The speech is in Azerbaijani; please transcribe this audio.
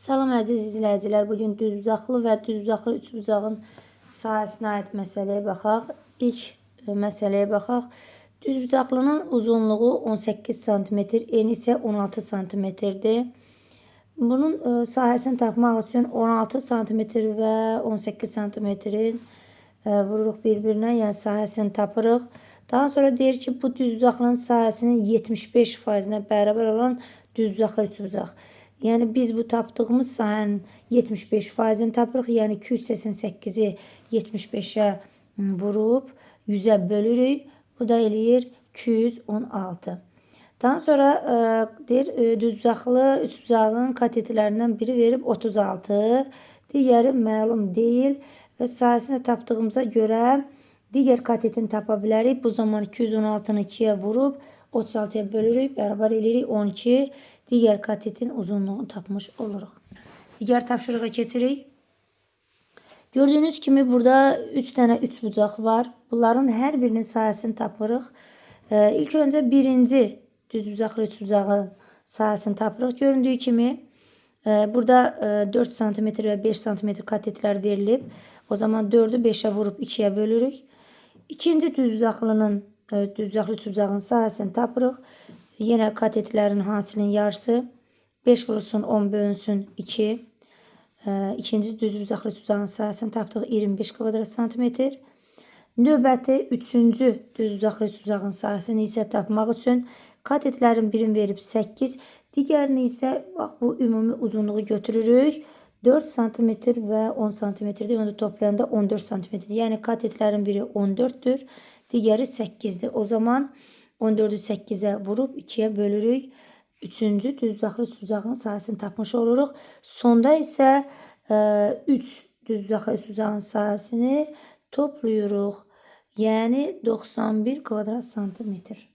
Salam əziz izləyicilər, bugün düzbucaqlı və düzbucaqlı üçbucağın sahəsinə aid məsələyə baxaq. İlk məsələyə baxaq. Düzbucaqlının uzunluğu 18 sm, eni isə 16 sm-dir. Bunun sahəsini tapmaq üçün 16 sm və 18 sm-in vururuq bir-birinə, yəni sahəsini tapırıq. Daha sonra deyir ki, bu düzbucaqlının sahəsinin 75%-nə bərabər olan düzbucaqlı üçbucaq. Yəni biz bu tapdığımız sahənin 75%-ni tapırıq. Yəni 288-i 75-ə vurub 100-ə bölürük. Bu da eləyir 216. Daha sonra deyir düzbucaqlı üçbucağın katetlərindən biri verib 36, digəri məlum deyil və sahəsini tapdığımıza görə digər katetini tapa bilərik. Bu zaman 216-nı 2-yə vurub 36-ya bölürük, bərabər eləyirik 12. Digər katetin uzunluğunu tapmış oluruq. Digər tapşırığa keçirik. Gördüyünüz kimi burada 3 dənə üçbucaq var. Bunların hər birinin sahəsini tapırıq. İlk öncə birinci düzbucaqlı üçbucağın sahəsini tapırıq. Göründüyü kimi burada 4 sm və 5 sm katetlər verilib. O zaman 4-ü 5-ə vurub 2-yə bölürük. İkinci düzbucaqlının düzbucaqlı üçbucağın sahəsini tapırıq. Yenə katetlərin hasilinin yarısı 5 vurulsun 10 bölünsün 2. İkinci düzbucaqlı üçbucağın sahəsini tapdıq 25 kvadrat santimetr. Növbəti üçüncü düzbucaqlı üçbucağın sahəsini isə tapmaq üçün katetlərin birini verib 8, digərini isə bax bu ümumi uzunluğu götürürük. 4 sm və 10 sm-dir. Onu da toplayanda 14 sm-dir. Yəni katetlərin biri 14-dür, digəri 8-dir. O zaman 14-ü 8-ə vurub 2-yə bölürük. Üçüncü düzbucaqlı üçbucağın sahəsini tapmış oluruq. Sonda isə 3 düzbucaqlı üçbucağın sahəsini toplayırıq. Yəni 91 kvadrat santimetr.